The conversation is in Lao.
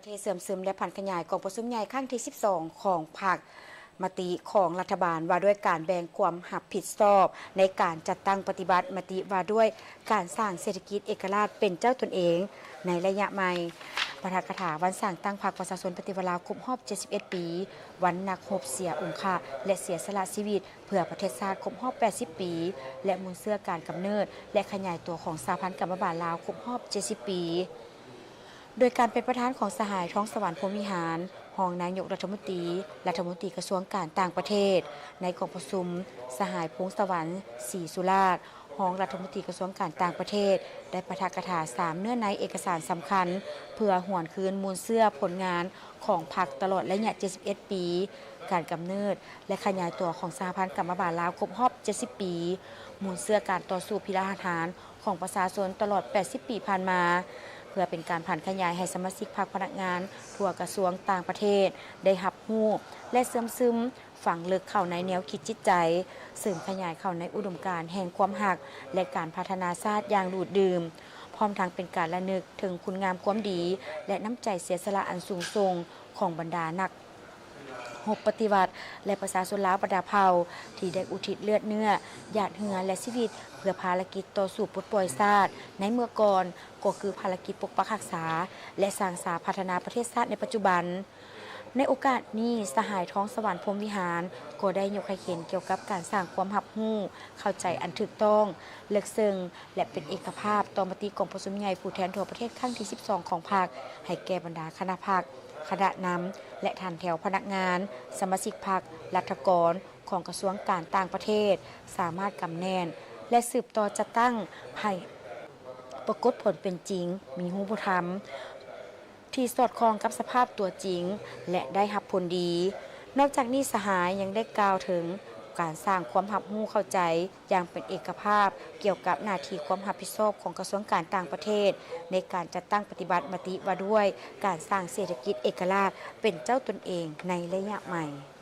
ເພື່ອເຊື່ອມຊຶມ ແລະ ຜັນຂະຫຍາຍກອງປະຊຸມໃຫຍ່ຄັ້ງທີສິບສອງຂອງພັກ, ມະຕິຂອງລັດຖະບານວ່າດ້ວຍການແບ່ງຄວາມຮັບຜິດຊອບໃນການຈັດຕັ້ງປະຕິບັດມະຕິວ່າດ້ວຍການສ້າງເສດຖະກິດເອກະລາດເປັນເຈົ້າຕົນເອງໃນໄລຍະໃໝ່, ປາຖະກະຖາວັນສ້າງຕັ້ງພັກປະຊາຊົນປະຕິວັດລາວຄົບຮອບເຈັດສິບເອັດປີ, ວັນນັກຮົບເສຍອົງຄະ ແລະ ເສຍສະຫຼະຊີວິດ ເພື່ອປະເທດຊາດຄົບຮອບແປດສິບປີ ແລະ ມູນເຊື້ອການກຳເນີດ ແລະ ຂະຫຍາຍຕົວຂອງສະຫະພັນກຳມະບານລາວຄົບຮອບເຈັດສິບປີ ໂດຍການເປັນປະທານຂອງສະຫາຍ ທອງສະຫວັນ ພົມວິຫານ ຮອງນາຍົກລັດຖະມົນຕີ, ລັດຖະມົນຕີກະຊວງການຕ່າງປະເທດ. ໃນກອງປະຊຸມ, ສະຫາຍ ພົງສະຫວັນ ສີສຸລາດ ຮອງລັດຖະມົນຕີກະຊວງການຕ່າງປະເທດ ໄດ້ປາຖະກະຖາສາມເນື້ອໃນເອກະສານສຳຄັນ ເພື່ອຫວນຄືນມູນເຊື້ອຜົນງານຂອງພັກຕະຫຼອດໄລຍະເຈັດສິບເອັດປີ ການກຳເນີດ ແລະ ຂະຫຍາຍຕົວຂອງສະຫະພັນກຳມະບານລາວຄົບຮອບເຈັດສິບປີ, ມູນເຊື້ອການຕໍ່ສູ້ພິລະຫັດຫານຂອງປະຊາຊົນຕະຫຼອດແປດສິບປີຜ່ານມາ, ເພື່ອເປັນການຜັນຂະຫຍາຍໃຫ້ສະມາຊິກພັກ, ພະນັກງານທົ່ວກະຊວງຕ່າງປະເທດ ໄດ້ຮັບຮູ້ ແລະ ເຊື່ອມຊຶມ ຝັງເລິກເຂົ້າໃນແນວຄິດຈິດໃຈ, ເສີມຂະຫຍາຍເຂົ້າໃນອຸດົມການແຫ່ງຄວາມຮັກ ແລະ ການພັດທະນາຊາດຢ່າງດູດດື່ມ, ພ້ອມທັງເປັນການລະນຶກເຖິງຄຸນງາມຄວາມດີ ແລະ ນ້ຳໃຈເສຍສະຫຼະອັນສູງສົ່ງຂອງບັນດານັກຮົບປະຕິວັດ ແລະ ປະຊາຊົນລາວບັນດາເຜົ່າ ທີ່ໄດ້ອຸທິດເລືອດເນື້ອ, ຫຍາດເຫື່ອ ແລະ ຊີວິດ ເພື່ອພາລະກິດຕໍ່ສູ້ປົດປ່ອຍຊາດໃນເມື່ອກ່ອນ, ກໍຄືພາລະກິດປົກປັກຮັກສາ ແລະ ສ້າງສາພັດທະນາປະເທດຊາດໃນປັດຈຸບັນ. ໃນໂອກາດນີ້, ສະຫາຍ ທອງສະຫວັນ ພົມວິຫານ ກໍໄດ້ຍົກໃຫ້ເຫັນກ່ຽວກັບການສ້າງຄວາມຮັບຮູ້ເຂົ້າໃຈອັນຖືກຕ້ອງ, ເລິກເຊິ່ງ ແລະ ເປັນເອກະພາບຕໍ່ມະຕິກອງປະຊຸມໃຫຍ່ຜູ້ແທນທົ່ວປະເທດຄັ້ງທີສິບສອງຂອງພັກ ໃຫ້ແກ່ບັນດາຄະນະພັກ, ຄະນະນຳ ແລະ ຖັນແຖວພະນັກງານ, ສະມາຊິກພັກ, ລັດຖະກອນຂອງກະຊວງການຕ່າງປະເທດ ສາມາດກຳແໜ້ນ ແລະ ສືບຕໍ່ຈັດຕັ້ງໃຫ້ປາກົດຜົນເປັນຈິງ, ມີຮູບປະທຳ ທີ່ສອດຄ່ອງກັບສະພາບຕົວຈິງ ແລະ ໄດ້ຮັບຜົນດີ. ນອກຈາກນີ້, ສະຫາຍຍັງໄດ້ກ່າວເຖິງການສ້າງຄວາມຮັບຮູ້ເຂົ້າໃຈຢ່າງເປັນເອກະພາບ ກ່ຽວກັບໜ້າທີ່ຄວາມຮັບຜິດຊອບຂອງກະຊວງການຕ່າງປະເທດ ໃນການຈັດຕັ້ງປະຕິບັດມະຕິວ່າດ້ວຍການສ້າງເສດຖະກິດເອກະລາດເປັນເຈົ້າຕົນເອງໃນໄລຍະໃໝ່.